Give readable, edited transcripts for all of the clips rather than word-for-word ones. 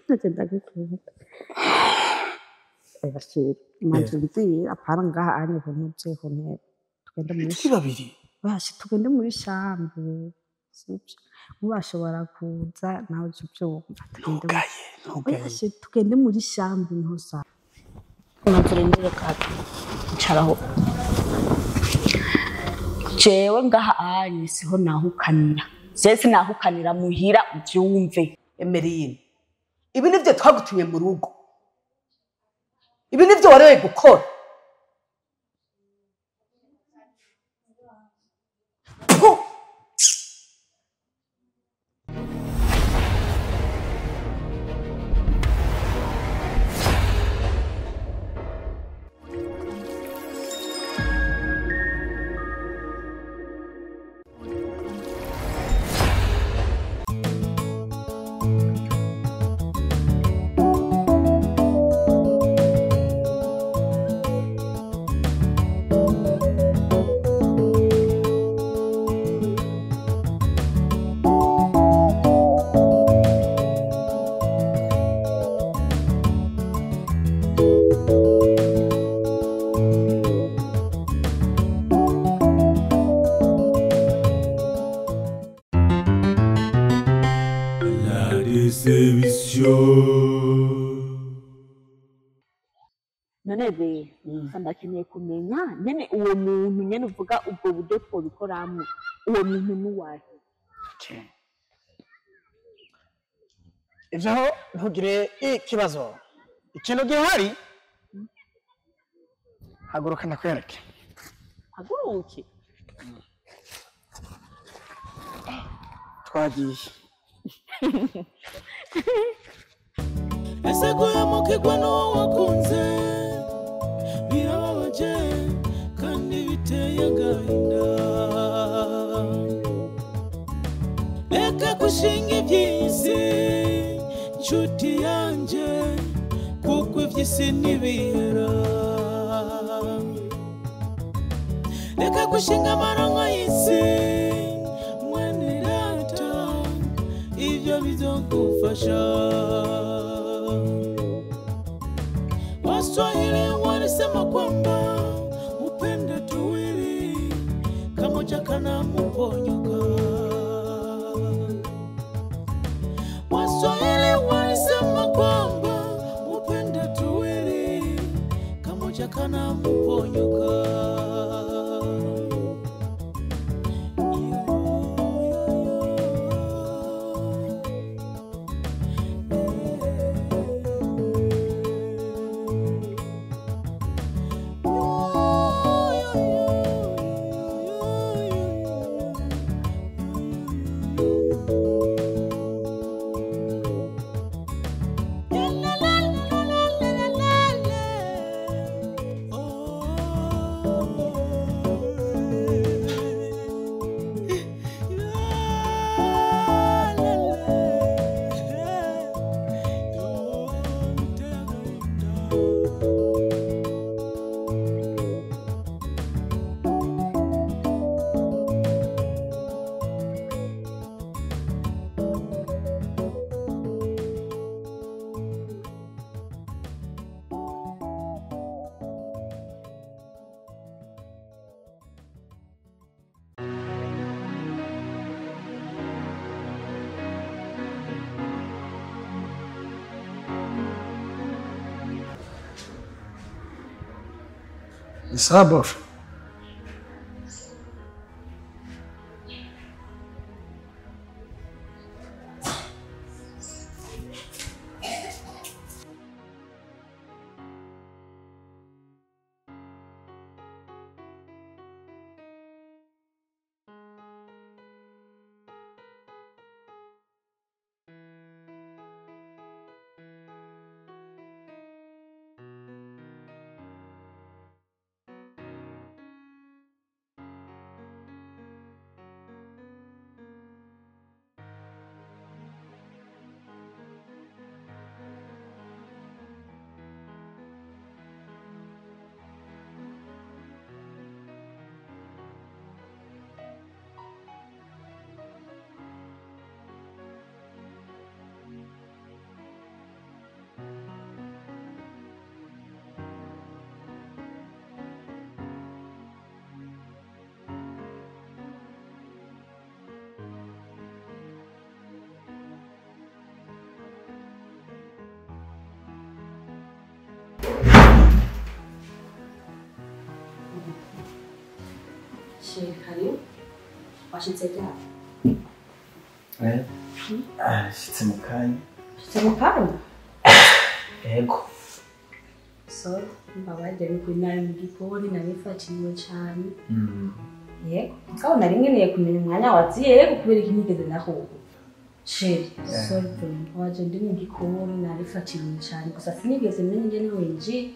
Nanje ndagukunda. Oya chéri, manze umbwire apana ngaha anye kuntuze ku ntebe. Tugende muri Turi babiri. Basha tugende muri chambre. Sibyo? Mubashobora kuza nawe uca uvyumva. Tugende muri Ntugaye, ntugaye. Oya chéri, tugende muri chambre niho sawa. Manze urindire gato. Icaraho. Jewe ngaha anye siho nahukanira. Je sinahukanira muhira uvyumve. Emerine, ibi nivyo twagutumye mu rugo, ibi nivyo warewe gukora. Puh! La déception. None rero ndakeneye kumenya nyene uwo muntu nyene uvuga ubwo buryo twobikoramwo, uwo muntu nuwahe? Ivyo ntugire ikibazo. Ikintu gihari, haguruka ndakwereke. Haguruke. Twagiye. Ese guhemukirwa n'uwo wakunze birababaje kandi biteye agahinda. Reka gushinga iby'isi nshuti yanje, kuko iby'isi ntibihera. Reka gushinga amaronko y'isi mwene data, ibyo bizogufasha. Waswahili walisema kwamba upende tuwili kamoja kana muponyoka. Waswahili walisema kwamba upende tuwili kamoja kana muponyoka. Ni sawa bof. Chéri, karibu. Washitse ryari? Nshitse mu kanya. Washitse mu kanya? Yego. Sorry, mbabarire nuko nari mu gikoni narifatiriwe cane. Yego, mugabo nari nkeneye kumenya umwanya waziye yego kubera iki nigeze nahuha. Chéri, sorry waje ndi mu gikoni narifatiriwe cane gusa sinigeze menya ingene winjiye.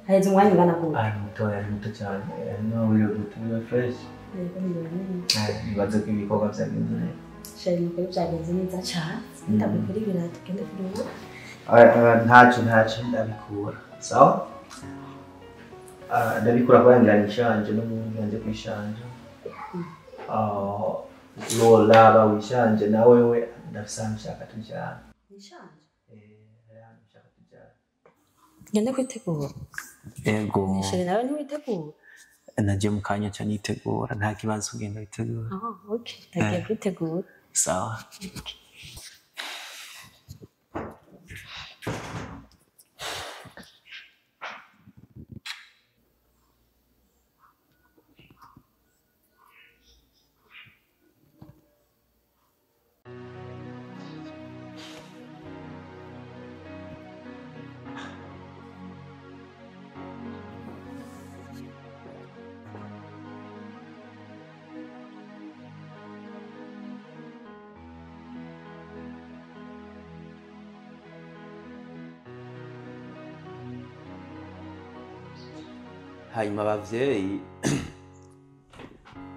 Haheze umwanya ungana gute? Ari mutoya, ari muto cyane. No, uri muto, uri fresh. Yego, ni Nibaze ko ibikorwa vyagenze neza. Chéri, nukuri vyagenze neza cane. Ndagukora ibirato ugende kuruhuka. Ntacyo ndabikura. Sawa? Ndabikura kubera ngira nishanje n'ubundi nanje kwishanja. Lolaba wishanje na wewe ndafise ahantu nshaka tujana. Nishanje? Hari ahantu nshaka tujana. Ngende kwitegura. Ego. Chéri, nawe ntiwitegura? Naje mu kanya ca nitegura, nta kibazo ugenda witegura. Ah, okay. Ndagiye kwitegura. Sawa. Hanyuma abavyeyi,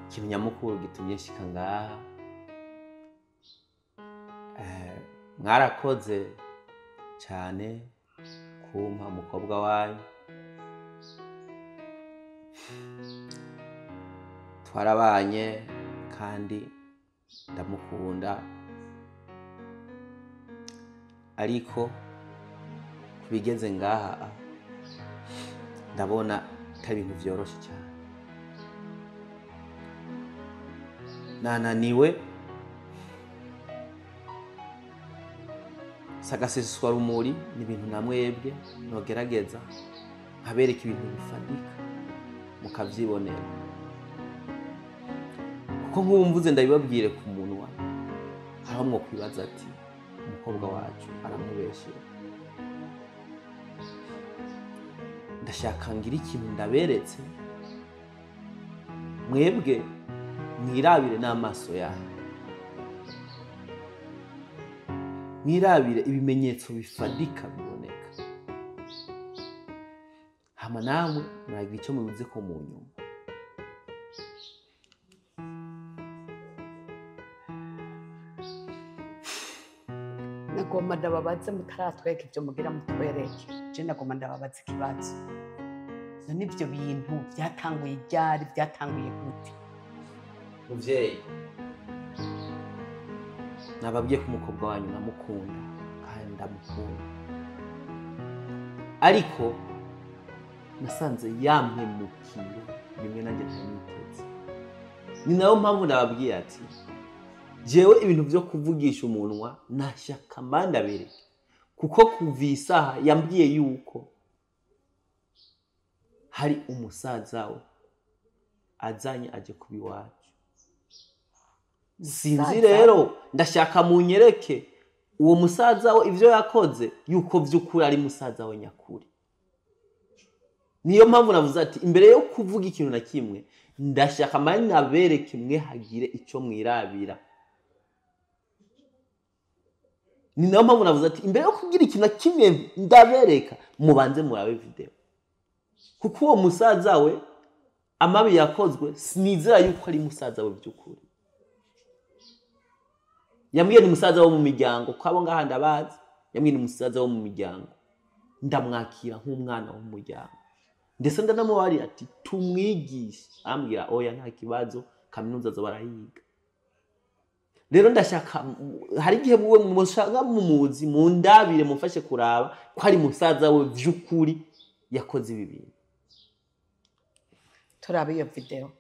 ikintu nyamukuru gitumye nshika ngaha, mwarakoze cane kumpa umukobwa wanyu. Twarabanye kandi ndamukunda, ariko kubigeze ngaha ndabona atari ibintu vyoroshe cyane. Nananiwe, sagaseswa rumuri ni ibintu namwebwe nogerageza nkabereka ibintu bifatika mukavyibonera, kuko nk'ubu mvuze ndabibabwire ku munwa hariho mwo kwibaza ati umukobwa wacu aramubeshera. Ndashaka ngira ikintu ndaberetse mwebwe mwirabire n'amaso yanyu, mwirabire ibimenyetso bifadika biboneka, hama namwe muragira icyo mubivuze ko mu nyuma. Nagomba ndababaze mutaratwereka ibyo mugira mutwereke. Je nagomba ndababaze ikibazo. None ibyo bintu byatanguye ryari, byatanguye gute? Muvyeyi, nababwiye ko umukobwa wanyu namukunda kandi ndamukunda, ariko nasanze yampemukiye bimwe nanjye ntaniteze. Ni nayo mpamvu nababwiye ati jewe ibintu vyo kuvugisha umunwa nashaka mbandabereke, kuko kuva isaha yambwiye yuko hari umusaza we azanye aje kuba iwacu. Sinzi rero, ndashaka munyereke uwo musaza we ivyo yakoze yuko vy'ukuri ari musaza we nyakuri. Niyo mpamvu navuze ati imbere yo kuvuga ikintu na kimwe ndashaka mani nabereke mwe hagire ico mwirabira. Ni nayo mpamvu navuze ati imbere yo kugira ikintu na kimwe ndabereka mubanze murabe video, kuko uwo musaza we amabi yakozwe sinizera yuko ari musaza we by'ukuri. Yambwiye ni musaza wo mu miryango, ko abo ngaha ndabazi. Yambwiye ni musaza wo mu miryango, ndamwakira nk'umwana wo mu muryango, ndetse ndanamubarira ati tumwigishe. Ambwira oya nta kibazo, kaminuza zo barayiga. Rero ndashaka hari igihe muwe mushaka mumuzi mundabire mumfashe kuraba ko ari musaza we vy'ukuri yakoze ibi bintu. Turabe iyo video.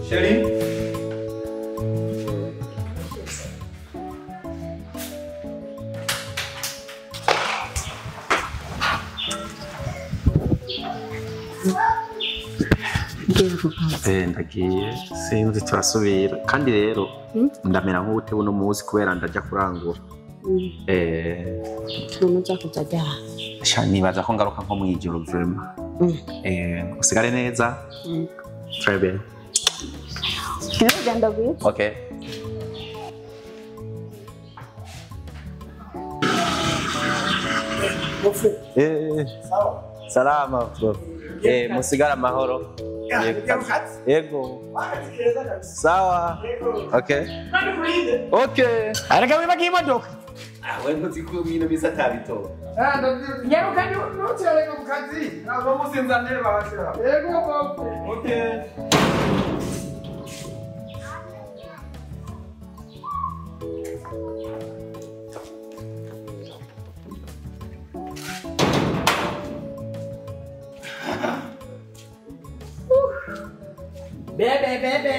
Chérie. Ndagiye sinzi turasubira kandi rero ndamera nk'ubute buno munsi kubera ndajya kurangura. Nibaza ko ngaruka nko mw'ijoro vraiment. Usigare neza. Très bien. Okay. Salama bro. Musigare amahoro. Yego. Sawa. Okay. Okay. Areka wibagiye imodoka. We ntuzi ko mwino misa atabitoba. Nyaruka ntucererwe ku kazi. Ntabwo musinzanire babashira. Yego bobo. Okay. Bebe bebe.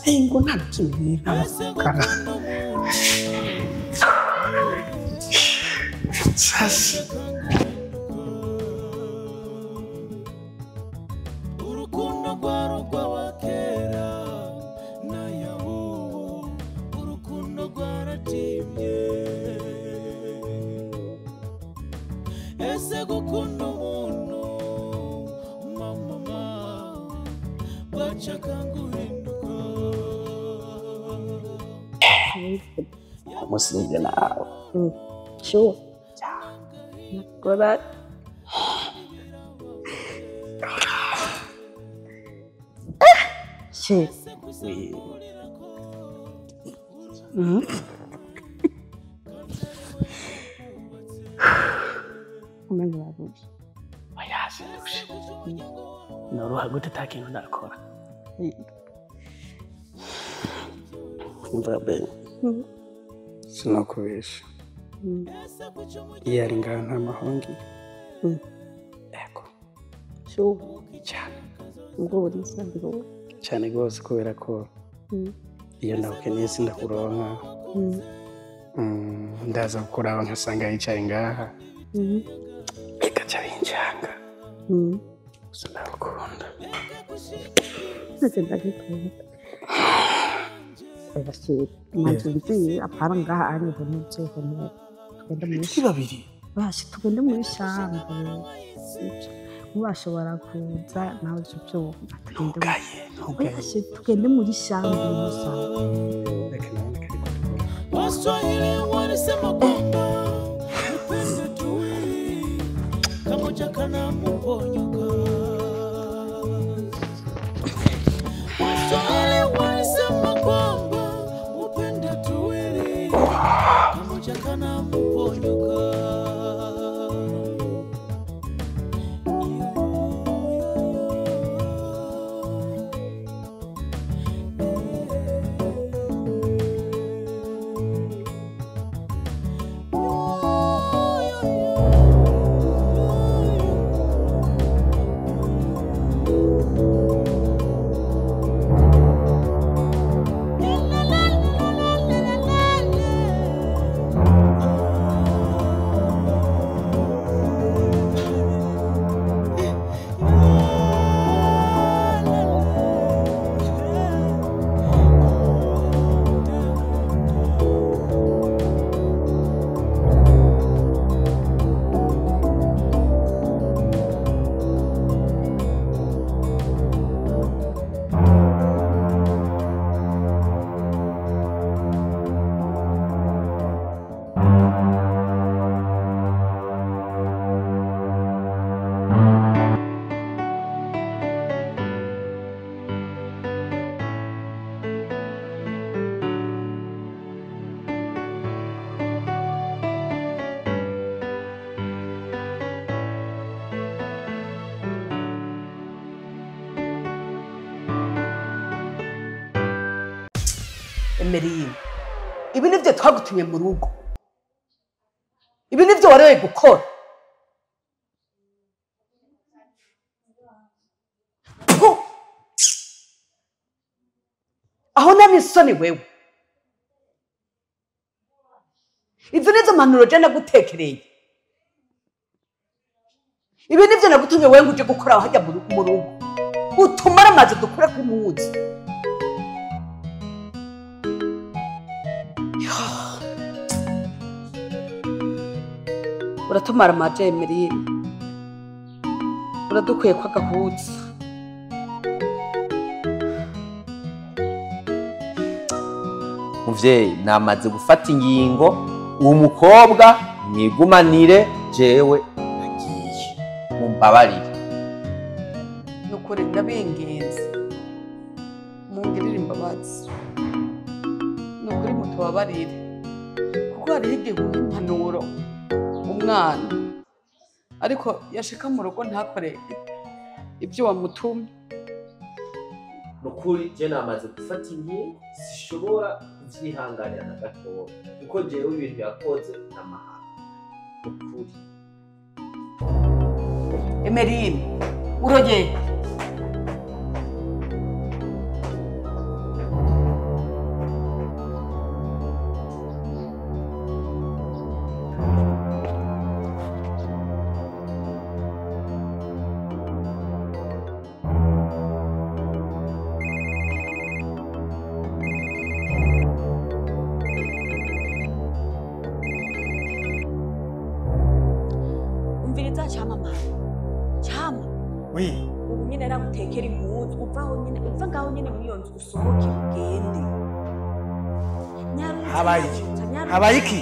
Ngo nta kimwe kara. Sasa urukundo rwarugwa kera nayo urukundo rwaratimye ese gukunda umuntu mama bacaka nguhinduka umusirije nawe. Sure. Go back. Shit. Umengo urarushe. Oya sindushe. Noruha gute ata kintu ndakora. Umva be. Sinakubesha. Iyo ari ngaha nta mahongi. Ego. Sure. Cyane. Ubwo urisanzura. Cyane rwose kubera ko iyo ndagukeneye sindakuronka. Ndaza kukuraba nkasanga yicaye ngaha. Bigaca binjanga. Gusa ndagukunda. Ndetse ndagukunda. Manzi apana ngaha ari ubona tugende muri turi babiri. Bashi tugende muri shambo. Ubashobora kuza nawe ivyo vyumva. Ntugaye. Tugende muri shambo gusa. Reka nabone kariko tukora. Waswahili walisema kwamba upendo tuwili kamoja kana muponyoka. Waswahili walisema kwamba upendo tuwili kamoja kana muponyoka. Emeline, ibi nivyo twagutumye mu rugo. Ibi nivyo warewe gukora. Puh! Aho nabisoni wewe. Izo nizo mpanuro je nagutekereye. Ibi nivyo nagutumye wewe ngo uje gukora aho hajya mu rugo. Utumara amazi dukore ku muzi. Uratumara amaje Emeline. Uradukwiye kwa gahuza. Muvyeyi, namaze gufata ingingo, uwo mukobwa mwigumanire, jewe nagiye. Mumbabarire. Nukuri ndabinginze. Mungirire imbabazi. Nukuri mutubabarire. Kuko hariho igihe uha impanuro umwana, ariko yashika mu rugo ntakore ibyo wamutumye. Nukuri je namaze gufata ingingo, sishobora kuvyihanganira na gatoya, kuko jewe ibintu yakoze n'amahanga. Nukuri. Emeline, uroye. Umviriza chama mama. Chama. Oui. Ubu nyine nagutekera impuzu, uva aho nyine, uva ngaho nyine muri iyo nzu usohoke ugende. Nyaruzi. Habaye iki? Nyaruzi. Habaye iki?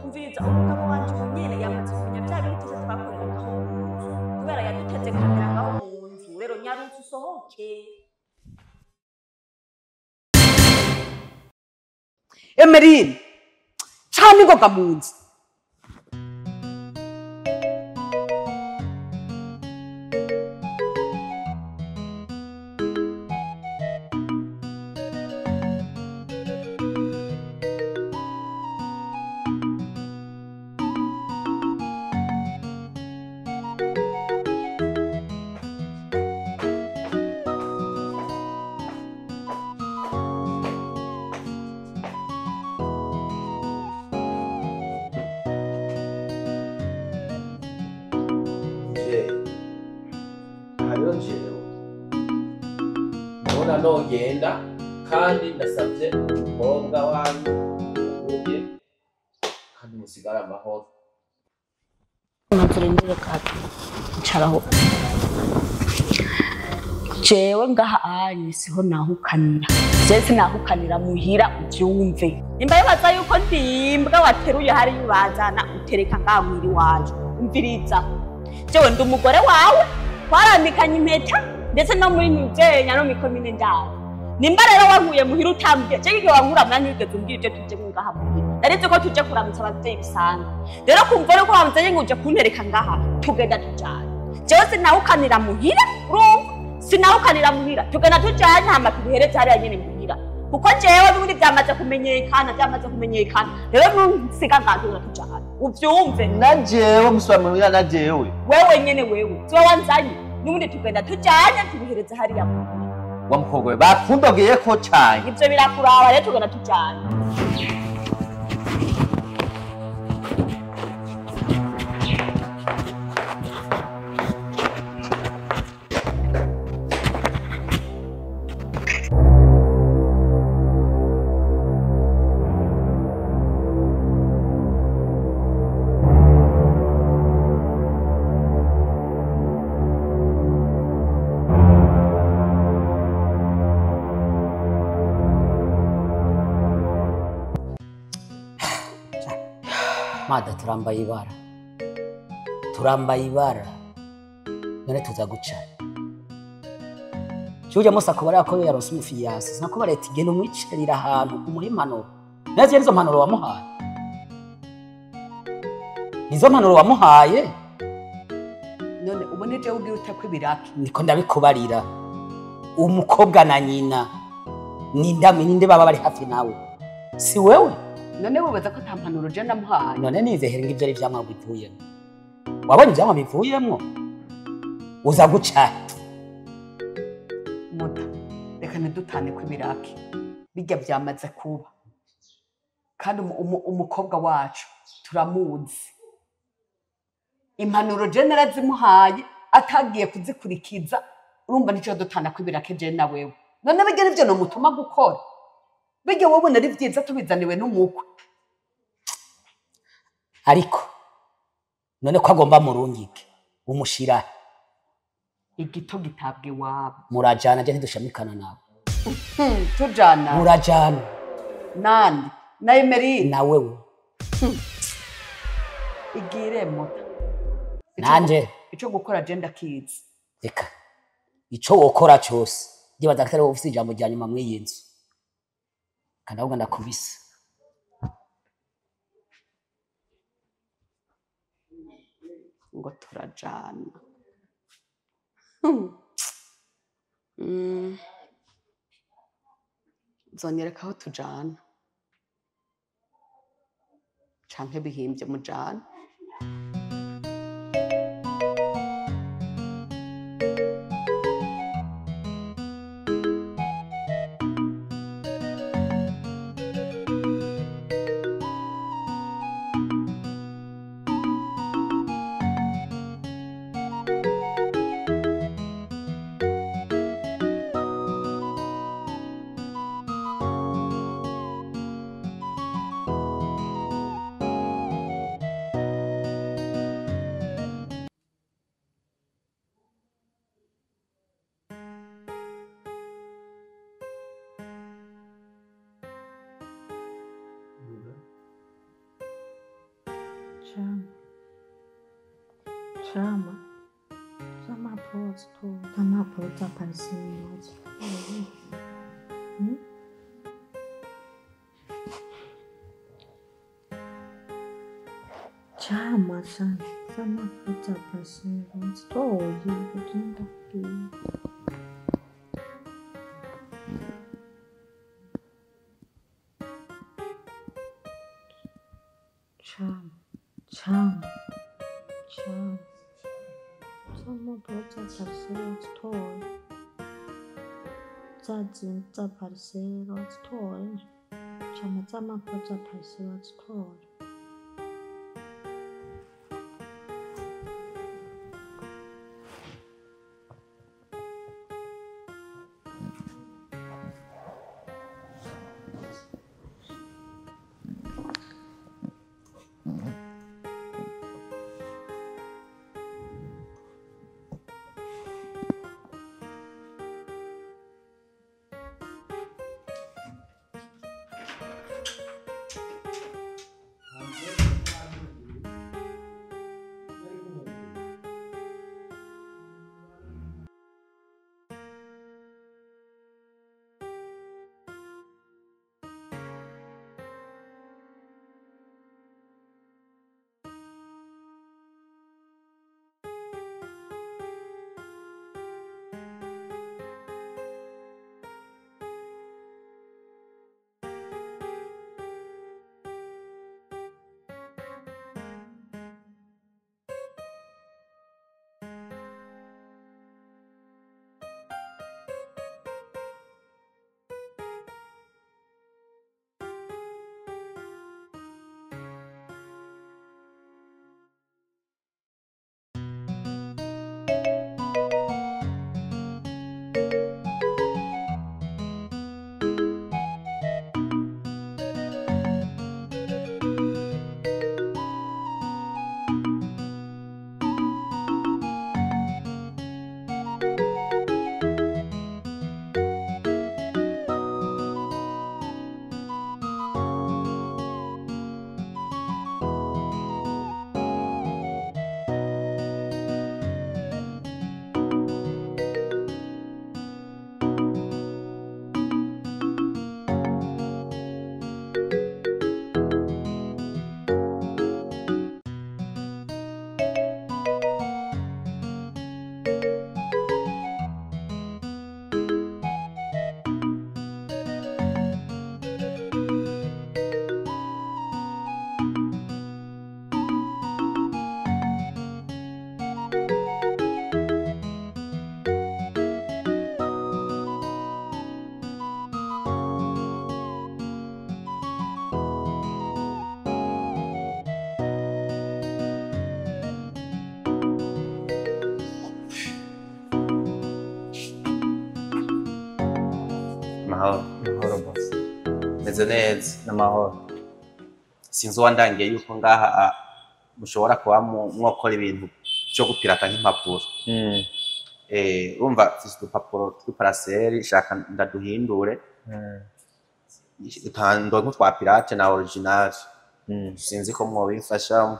Umviriza, umugabo wanje ubu nyene yamaze kumenya bya bintu byose twakorera ngaho mu nzu. Kubera yaduteze kamera ngaho mu nzu. Rero nyaruzi usohoke. Emeline, cana ingoga mu nzu. Muvyeyi, hariho jewe ndabona nogenda, kandi ndasavye umukobwa wanyu muguye kandi musigare amahoro. Maze urindire gato. Icaraho. Jewe ngaha anye siho nahukanira. Jewe sinahukanira muhira uvyumve. Nimba bibaza yuko ndimbwa wateruye hariya ubazana utereka ngaha muhira iwacu. Umviriza. Jewe ndi umugore wawe, twarambikanye impeta ndetse no muri Nijenya no mikomine ndaho. Nimba rero wankuye muhira utambwiye, jewe igihe wankura mwana ntigeze umbwira ivyo tujemwo ngaha muhira. Narizi ko tuje kuramutsa abavyeyi bisanzwe. Rero kumva rero ko wamuzanye ngo uje kuntereka ngaha, tugenda tujanye. Jewe sinahukanira muhira, urumva? Sinahukanira muhira, tugenda tujanye hama tubihereze hariya nyene muhira. Kuko jewe n'ubundi vyamaze kumenyekana, vyamaze kumenyekana. Rero ntusiga ngaha tugenda tujanye. Uvyumve. Na jewe musubira muhira na jewe. Wewe nyene wewe, siwe wanzanye. N'ubundi tugenda tujanye tubihereze hariya muhira. Wa mukobwa we bakundogeyeko cane. Ivyo birakuraba rero tugenda tujanye. Mada turambaye ibara, turambaye ibara, none tuza guca Chuja musa kubara ko yaronse umufiyasi sinakubara ati genda umwicarira ahantu umuhe impanuro. Nazo nizo mpanuro wamuhaye, nizo mpanuro wamuhaye. None ubone je ugira ute ko ibiraki? Niko ndabikubarira, umukobwa na nyina Nindamwe ninde baba bari hafi nawe? Si wewe? None wibaza ko ata mpanuro je namuhaye? None nizehere ngo ivyo ari ivyamwa bivuyemo. Wabonye ivyamwa bivuyemwo? Uza guca. Muta, reka ntidutane kw'ibiraki. Bijya byamaze kuba. Kandi umukobwa wacu turamuzi. Impanuro je narazimuhaye atagiye kuzikurikiza, urumva nico dutana kw'ibiraki je na wewe. None bijya nivyo nomutuma gukora. Bijya wowe ubona ari vyiza tubizaniwe n'umukwe. Ariko none ko agomba murungike umushira igito gitabwe iwabo. Murajana je ntidushamikana nawe. Tujana. Murajana. Nande na Emeline. Na wewe. Igire muta. Nanje ico gukora je ndakizi. Reka ico wokora cyose ndibaza ko atari wowe ufise ijambo rya nyuma mw'iyi nzu. Kandi ahubwo ndakubise. Ngo turajana. Nzonyereka aho tujana. Canke bihimbye mujana. Chama. Chama posto. Chama posto apareceu. Chama, chama. Chama posto apareceu. Estou olhando aqui. Chama, chama, chama. Chama posto apareceu. Estou. Za apareceu. Estou. Chama, chama posto apareceu. Estou. Namahoro. Namahoro boss. Meze neza. Namahoro. Sinzi uwandangiye yuko ngaha mushobora kuba mwokora ibintu byo gupirata nk'impapuro. Urumva mfise udupapuro tw'iparaseri shaka ndaduhindure. Ndonke twa pirate na original. Sinzi ko mwobimfashamo.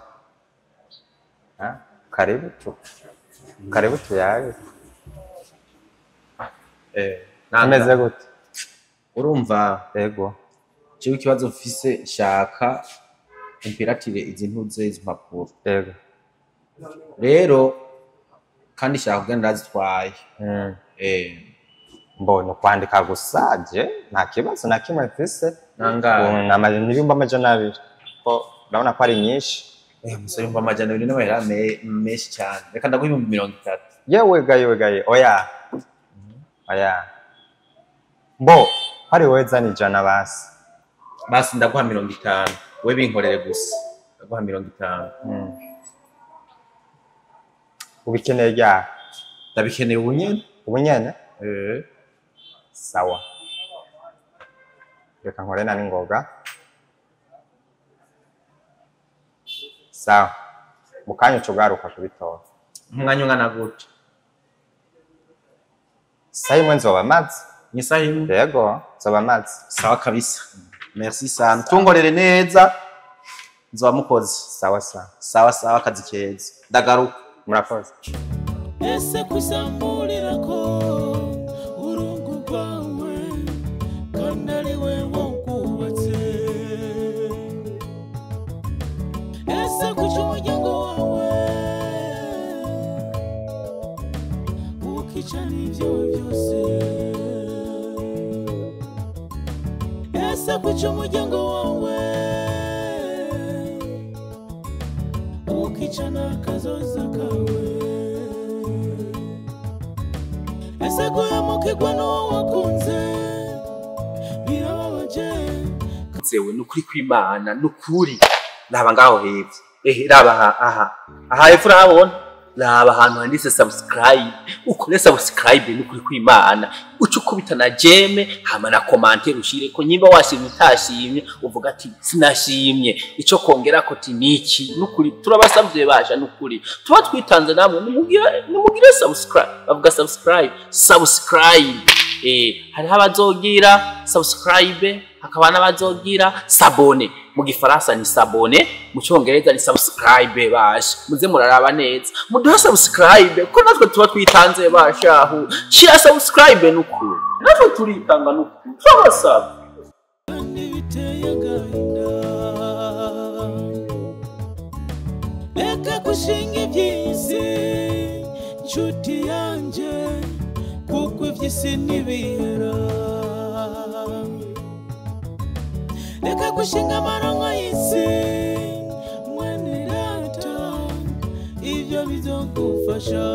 Karibu tu. Karibu tuyaye. Ameze gute? Urumva yego. Jewe ikibazo mfise shaka impiratire izi ntuze izi mpapuro. Yego. Rero kandi shaka kugenda ndazitwaye. Mbona kwandika gusa je nta kibazo na kimwe mfise. Nangahe? N'ibihumbi 200. Ko urabona ko ari nyinshi. Musore 200 n'amahera menshi cyane. Reka ndaguha 30,000. Yewe gaye gaye oya. Oya. Mbo hari weza ni 100 basi. Basi ndaguha 50. We binkorere gusa. Ndaguha 50. Ubikeneye ryari? Ndabikeneye ubu nyene. Ubu nyene? Sawa. Reka nkore na ningoga. Sawa. Mukanya ucugaruka kubitora. Umwanya ungana gute? Saha imwe nzoba maze. Ni saha imwe? Yego, nzoba maze. Sawa kabisa. Merci sana. Tungorere neza. Nzoba mukoze. Sawa sawa. Sawa sawa akazi keza. Ndagaruka. Murakoze. Ese kusamburira ko urungu rwawe kandi ari we wakubatse. Ese kuca umuryango wawe ukica n'ibyawe byose. Ese kuca umuryango wawe ukica n'akazoza kawe. Ese guhemukirwa n'uwo wakunze birababaje. Zewe nukuri kw'Imana nukuri raba ngaho hepfo raba aha aha hepfo urahabona raba ahantu handitse subscribe ukore subscribe nukuri kw'Imana uca ukubita na jeme hama na commentaire ushire ko nyimba washimye utashimye uvuga ati sinashimye ico kongera ko ti niki nukuri turabasavye baje nukuri tuba twitanze namwe nimugire subscribe bavuga subscribe hariho abazogira subscribe hakaba n'abazogira sabone mu gifaransa ni sabone mu cyongereza ni subscribe basha muze muraraba neza muduhe subscribe ko natwe tuba twitanze bashahu shira subscribe nukuri natwe turitanga nukuri turabasaba. Reka gushinga iby'isi nshuti yanje kuko iby'isi ntibihera. Reka gushinga amaronko y'isi mwene data ibyo bizogufasha.